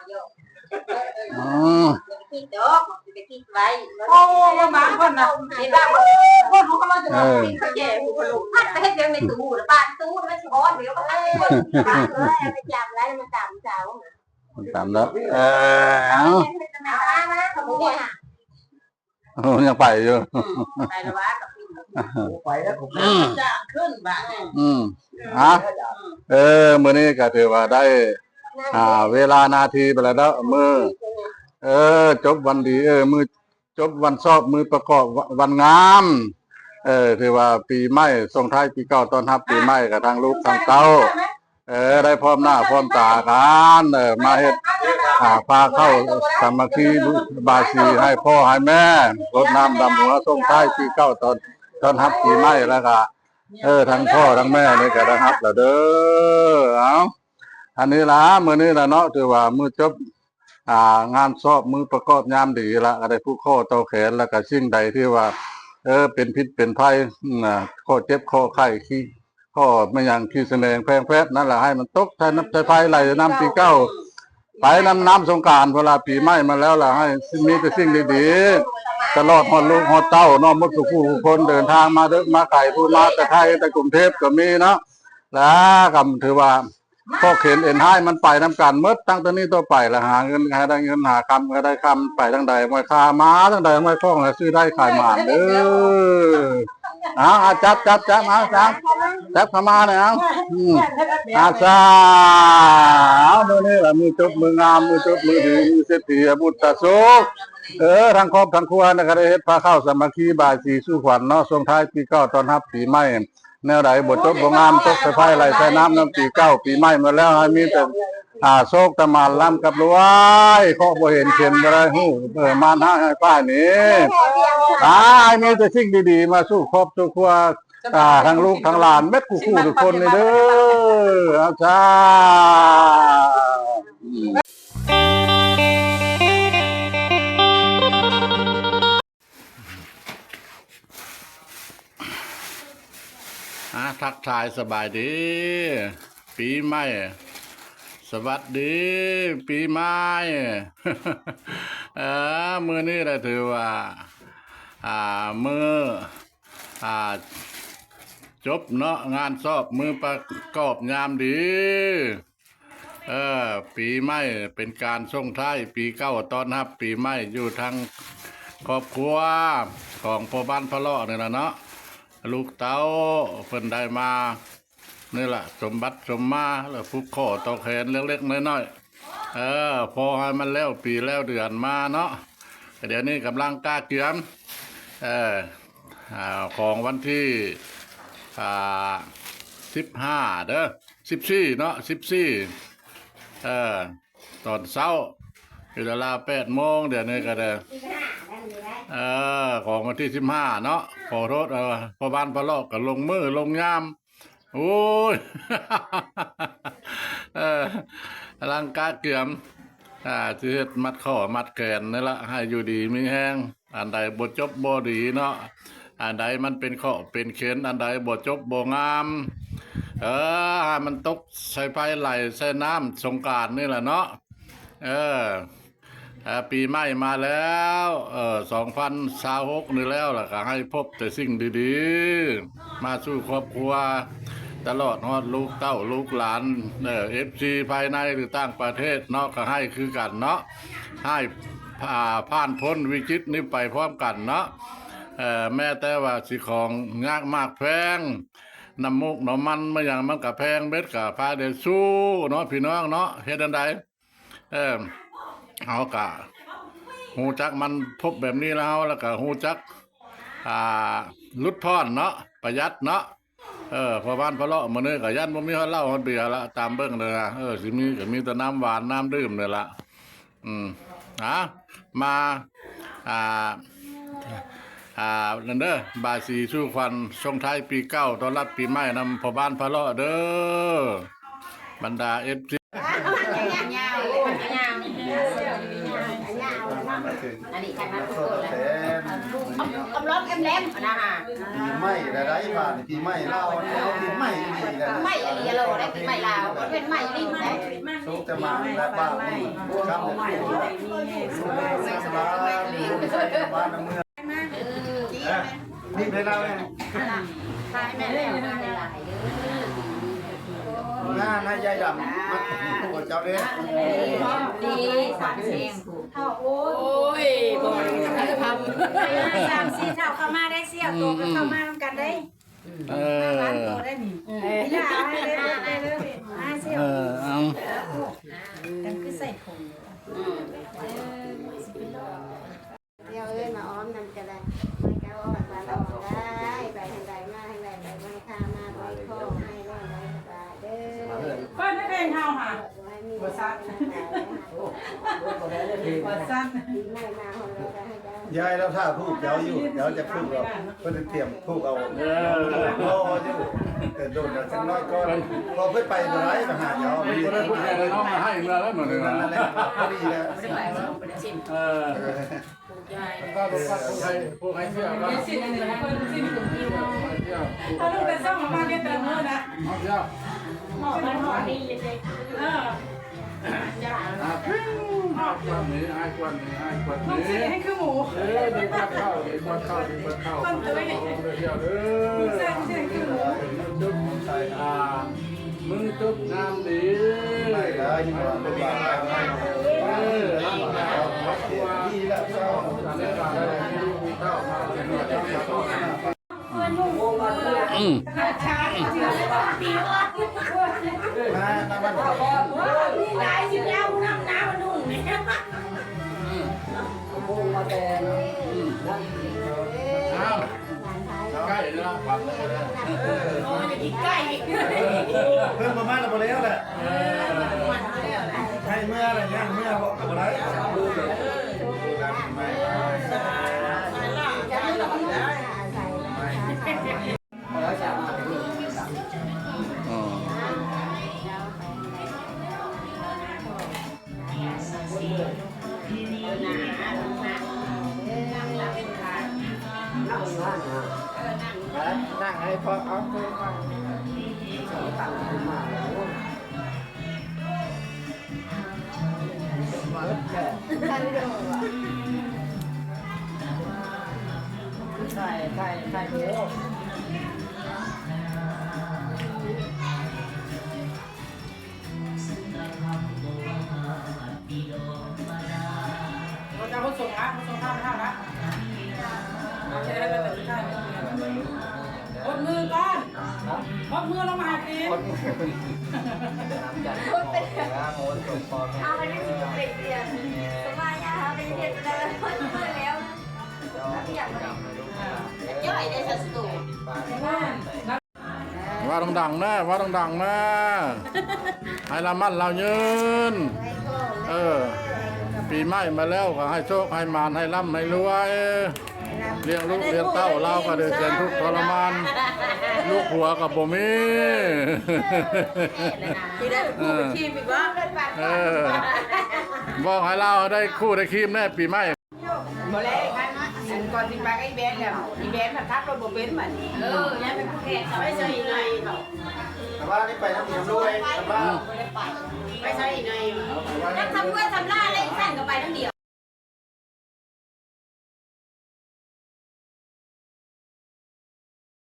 ອືມ ຄິດດອກ ຄິດໄວ້ ໂອ້ ບາງຄົນນະ ເຫັນວ່າຄົນຂອງເຮົາຈະມາ ເອີ ກິນເຂົ້າແຈວ ຜູ້ຄົນລົງພັດໄປເຮັດວຽກໃນຕູ້ ແລ້ວປານຕູ້ ແລ້ວມັນຊິຮ້ອນ ດຽວກໍໄປ ເອີ ໄປຈຳໄວ້ ມັນຕາມເຈົ້າ ມັນຕາມແລ້ວ ເອີ ເອົາ ເອົາມາ ເອົາມາ ໂອ້ ຍັງໄປຢູ່ ອືມ ໄປແລ້ວວ່າ ໄປແລ້ວ ອືມ ຈາງຂຶ້ນບາດນີ້ ອືມ ອືມ ຮະ ເອີ ມື້ນີ້ກໍຖືວ່າໄດ້ ອ່າ ເວລານາທີໄປແລ້ວເນາະ ມື້ ເອີ ຈົບວັນດີ ເອີ ມື້ຈົບວັນຊອບ ມື້ປະກອບ ວ- ວັນງາມ ເອີ ຖືວ່າປີໃໝ່ ສົ່ງທ້າຍປີເກົ່າ ຕ້ອນຮັບປີໃໝ່ ກໍທັງລູກທັງເຕົ້າ ເອີ ໄດ້ພ້ອມໜ້າພ້ອມຕາກັນ ເອີ ມາເຮັດ ອ່າ ພາເຂົ້າສາມັກຄີບາສີໃຫ້ພໍ່ໃຫ້ແມ່ ລົດນ້ຳດຳຫົວ ສົ່ງທ້າຍປີເກົ່າ ຕ້ອນ ຕ້ອນຮັບປີໃໝ່ ແລ້ວກະ ເອີ ທັງພໍ່ທັງແມ່ນີ້ກະໄດ້ຮັບແລ້ວເດີ ເອົາ ອັນນີ້ລະ ມື້ນີ້ລະເນາະ ຖືວ່າມື້ຈົບ ອ່າ ງານຊອບ ມື້ປະກອບຍາມດີລະ ກໍໄດ້ຜູກຂໍ້ຕໍ່ແຂນ ແລ້ວກໍສິ່ງໃດທີ່ວ່າ ເອີ ເປັນພິດເປັນໄພ ອືມ ຂໍ້ເຈັບຂໍ້ໄຂ້ ຂໍ້ແມ່ນຫຍັງທີ່ສະແໜງແພງແພດນັ້ນລະ ໃຫ້ມັນຕົກໃສ່ນ້ຳໃສ່ໄພ ໄຫຼນຳປີເກົ່າ ໄປນຳນ້ຳສົງການ ເວລາປີໃໝ່ມາແລ້ວລະ ໃຫ້ມີແຕ່ສິ່ງດີໆ ຕະຫຼອດຮອດລູກຮອດເຕົ້າເນາະ ໝົດທຸກຜູ້ທຸກຄົນ ເດີນທາງມາເດິກມາໄກ ຜູ້ມາແຕ່ໄທແຕ່ກຸງເທບກໍມີເນາະ ແລ້ວກໍຖືວ່າ ຂໍ້ເຂັນເອັນຮ້າຍມັນໄປນຳກັນໝົດ ຕັ້ງແຕ່ນີ້ຕໍ່ໄປລະ ຫາເງິນໃຫ້ໄດ້ເງິນ ຫາຄຳໃຫ້ໄດ້ຄຳ ໄປທາງໃດ ຫ້ວຍຄາມາທາງໃດ ຫ້ວຍຄອງ ໃຫ້ຊື້ໄດ້ຂາຍໝານເດີ ເອົາ ເອົາ ຈັບ ຈັບ ຈັບ ເອົາ ຈັບ ຈັບເຂົ້າມາແລ້ວ ອືມ ອາສາ ເອົາ ມື້ນີ້ລະ ມື້ຈົບມື້ງາມ ມື້ຈົບມື້ດີ ມື້ເສດຖີອະບຸດຕາສຸກ ເອີ ທັງຄອບທັງຄົວນະ ກໍໄດ້ເຮັດພາເຂົ້າສາມັກຄີບາຍສີສູ່ຂວັນເນາະ ສົ່ງທ້າຍປີເກົ່າ ຕ້ອນຮັບປີໃໝ່ ແນວໃດບໍ່ຈົບບໍ່ງາມ ຕົກໃສ່ໄພໄຫຼໃສ່ນ້ຳ ນຳປີເກົ່າປີໃໝ່ມາແລ້ວ ໃຫ້ມີແຕ່ ອ່າ ໂຊກຕະໝານ ລ່ຳກັບລວຍ ເຄາະບໍ່ເຫັນ ເຂັນບໍ່ໄດ້ຮູ້ ເອີ ມານຮ້າຍຮ້າຍປ້າຍນີ້ ອ່າ ໃຫ້ມີແຕ່ສິ່ງດີໆ ມາສູ່ຄອບສູ່ຄົວ ອ່າ ທັງລູກທັງຫຼານ ເໝິດຄູ່ຄູ່ທຸກຄົນນີ້ເດີ ເອົາ ສາ ອ່າ ທັກທາຍສະບາຍດີ ປີໃໝ່ ສະຫວັດດີປີໃໝ່ ເອີ ມື້ນີ້ລະຖືວ່າ ອ່າ ມື້ ອ່າ ຈົບເນາະ ງານຊອບ ມື້ປະກອບຍາມດີ. ເອີ ປີໃໝ່ເປັນການສົ່ງທ້າຍປີເກົ່າ ຕ້ອນຮັບປີໃໝ່ ຢູ່ທັງຄອບຄົວຂອງພໍ່ບ້ານພະເລາະນີ້ລະເນາະ ລູກເຕົ້າເພິ່ນໄດ້ມານີ້ລະ ສົມບັດສົມມາ ແລ້ວຜູກຂໍ້ຕໍ່ແຂນເລັກໆນ້ອຍໆ ເອີ ພໍໃຫ້ມັນແລ້ວປີແລ້ວເດືອນມາເນາະ ດຽວນີ້ກຳລັງກະກຽມ ເອີ ອ່າ ຂອງວັນທີ ອ່າ ສິບຫ້າເດີ ສິບສີ່ເນາະ ສິບສີ່ ເອີ ຕອນເຊົ້າ ຢູ່ລາວແປດໂມງ ດຽວນີ້ກໍໄດ້ ເອີ ຂອງວັນທີສິບຫ້າເນາະ ຂໍໂທດ ເອີ ພໍ່ບ້ານພະເລາະກໍລົງມື້ລົງຍາມ ໂອ້ຍ ເອີ ກຳລັງກະກຽມ ອ່າ ຊິເຮັດມັດຂໍ້ມັດແຂນນີ້ລະ ໃຫ້ຢູ່ດີມີແຮງ ອັນໃດບໍ່ຈົບບໍ່ດີເນາະ ອັນໃດມັນເປັນເຄາະເປັນເຂັນ ອັນໃດບໍ່ຈົບບໍ່ງາມ ເອີ ໃຫ້ມັນຕົກໃສ່ໄພໄຫຼໃສ່ນ້ຳສົງການນີ້ລະເນາະ ເອີ ເອີ ປີໃໝ່ມາແລ້ວ ເອີ ສອງພັນຊາວຫົກນີ້ແລ້ວ ລະກະໃຫ້ພົບແຕ່ສິ່ງດີໆ ມາສູ່ຄອບຄົວ ຕະຫຼອດຮອດລູກເຕົ້າລູກຫຼານ ເອີ ເອັຟຊີ ພາຍໃນ ຫຼື ຕ່າງປະເທດເນາະ ກະໃຫ້ຄືກັນເນາະ ໃຫ້ ຜ່າ ຜ່ານພົ້ນວິກິດນີ້ໄປພ້ອມກັນເນາະ ເອີ ແມ້ແຕ່ວ່າຊິຂອງຍາກໝາກແພງ ນ້ຳມູກນ້ຳມັນມາຫຍັງມັນກະແພງເບິດ ກະພາໄດ້ສູ້ເນາະ ພີ່ນ້ອງເນາະ ເຮັດອັນໃດ ເອີ ເຮົາກະຮູ້ຈັກມັນພົບແບບນີ້ແລ້ວ ເຮົາລະກະຮູ້ຈັກ ອ່າ ຫຼຸດຜ່ອນເນາະ ປະຢັດເນາະ ເອີ ພໍ່ບ້ານພະເລາະມື້ນີ້ກະຢ້ານບໍ່ມີຮອດເຫຼົ້າຮອດເບຍລະ ຕາມເບິ່ງເດີນະ ເອີ ຊິມີກະມີແຕ່ນ້ຳຫວານນ້ຳດື່ມນີ້ລະ ອືມ ອ່າ ມາ ອ່າ ອ່າ ນັ້ນເດີ ບາຍສີສູ່ຂວັນ ສົ່ງທ້າຍປີເກົ່າ ຕ້ອນຮັບປີໃໝ່ນຳພໍ່ບ້ານພະເລາະເດີ ບັນດາເອັຟຊີ. ອັນນີ້ຄັນມາທຸກຄົນແຫຼະ ອຳ ອຳລອມແອມແລມນະຮະ ປີໃໝ່ລະໄດ້ ຜ່ານປີໃໝ່ລາວ ແນວປີໃໝ່ອີ່ຫຼີລະ ໃໝ່ອີ່ຫຼີລະ ໄດ້ປີໃໝ່ລາວ ເປັນໃໝ່ລີນໄດ໋ ສຸກແຕ່ມາແລະບາດນີ້ ຄຳເດີ ສຸກແຕ່ມາ ບ້ານເມືອງ ນີ້ໄປລາວແລ້ວ ຂາຍແມ່ນແລ້ວ ງານໃຫ້ຍາຍດຳ ມາ ໂອ້ ເຈົ້າເດ້ ດີ ສາມແສນ ເຖົ້າ ໂອ້ຍ ບໍ່ມີເງິນທຳ ສາມສີ່ເຖົ້າເຂົ້າມາໄດ້ ສ່ຽວໂຕກໍເຂົ້າມານຳກັນໄດ້ ເອີ ຫຼານໂຕໄດ້ນີ້ ເອີ ອີ່ຫຼ້າເອົາໃຫ້ເລີຍ ເລີຍ ມາສ່ຽວ ເອີ ເອົາ ກັນຄືໃສ່ຖົງ ອືມ ເອີ ຊິເປັນດອກ ດຽວເອີຍ ມາອ້ອມນຳກໍໄດ້ ໄປເຈົ້າອອກ ໄປອອກໄດ້ ໄປທາງໃດມາທາງໃດ ໄປໄຫວ້ພະມາໄຫວ້ຂອງໃຫ້ແລ້ວໄດ້ສະບາຍເດີ ເປີດໃຫ້ເພງເຮົາຫາ ບໍ່ຊັດ ບໍ່ຊັດ ຍາຍລາວຖ້າພູກເຈົ້າຢູ່ ເຈົ້າຈະພູກເອົາ ເພິ່ນຕຽມພູກເອົາ ເອີ ລໍຢູ່ ແຕ່ດົນລະຈັກໜ້ອຍກ່ອນ ພໍເພິ່ນໄປບໍ່ໄດ້ ມາຫາເຈົ້າ ບໍ່ໄດ້ພູກໃຫຍ່ເນາະ ມາໃຫ້ເມືອແລ້ວມື້ນີ້ ນັ້ນແຫຼະ ພໍດີແລ້ວ ເອີ ຜູ້ໃຫຍ່ ຜູ້ໃຫຍ່ເສື້ອ ຜູ້ໃຫຍ່ເສື້ອ ເອົາຕັ້ງແຕ່ເຊົ້າມາເຮັດແຕ່ມື້ນະ ເອົາເສື້ອ ເອີ ອ່າ ຄວັນນີ້ ອ້າຍຄວັນນີ້ ອ້າຍຄວັນນີ້ ໃຫ້ຄືໝູ ເອີ ດີກວ່າເຂົ້າ ດີກວ່າເຂົ້າ ດີກວ່າເຂົ້າ ເອີ ເດີ ໃສ່ໃຫ້ຄືໝູ ຈຸບ ອ່າ ມຶງຈົບງາມດີ ໄດ້ ໄດ້ ເອີ ດີແລ້ວ ເຈົ້າ ອືມ ມາ ມາ ມາ ຫຼາຍສິບແລ້ວ ນຳໜ້າມັນຫຸ່ງນີ້ ອືມ ອ້າວ ໃກ້ແລ້ວ ປັດແລ້ວ ໂອ້ຍ ກິນໄກ່ ເພິ່ນບໍ່ມາແລ້ວ ບໍ່ແລ້ວແຫຼະ ໃຫ້ເມືອແລ້ວ ຍ່າງເມືອບໍ່ ກໍບໍ່ໄດ້ ອໍ. ນັ່ງໃຫ້ພໍ່ເອົາໂທມາ ຖ່າຍ ຖ່າຍ ຖ່າຍ ໂອ້. ເຈົ້າຄົນສົ່ງນະ ຄົນສົ່ງຂ້າວມາເທົ່ານະ ໂອເຄ ແລ້ວກໍສຸດທ້າຍ ກົດມືກ່ອນ ກົດມືລົງມາຫາຕີນ ເອົາໄປເຮັດເປັນ ສະບາຍຍາເຮົາໄປເຮັດແລ້ວ ຄົນມືແລ້ວ ຈ້ອຍໄດ້ສັດຕູ ເວົ້າດັງໆນະ ເວົ້າດັງໆນະ ໃຫ້ລະໝັ້ນລະຍືນ ເອີ ປີໃໝ່ມາແລ້ວ ຂໍໃຫ້ໂຊກໃຫ້ໝານ ໃຫ້ລ່ຳໃຫ້ລວຍ ລ້ຽງລູກລ້ຽງເຕົ້າ ລາວກໍໄດ້ແສນທຸກທໍລະມານ ລູກຜົວກໍບໍ່ມີ ຊິໄດ້ຜູ້ໄປຂີ່ອີກບໍ່ ເອີ ບອກໃຫ້ລາວໄດ້ຄູ່ໄດ້ຄີມແດ່ປີໃໝ່. ບໍ່ແລ້ວ ອັນກ່ອນຊິໄປກັບອີແບນແລ້ວ ອີແບນມັນຂັບລົດບໍ່ເປັນບັດນີ້ ເອີ ແລ້ວໄປພູແຄດ ໄປໃສ່ອີ່ໜ້ອຍ ແຕ່ວ່ານີ້ໄປນຳອີ່ລວຍ ແຕ່ວ່າ ອືມ ໄປໃສ່ອີ່ໜ້ອຍ ນຳສຳລວຍສຳລາແລ້ວ ອີ່ຊັ້ນກໍໄປນຳດຽວ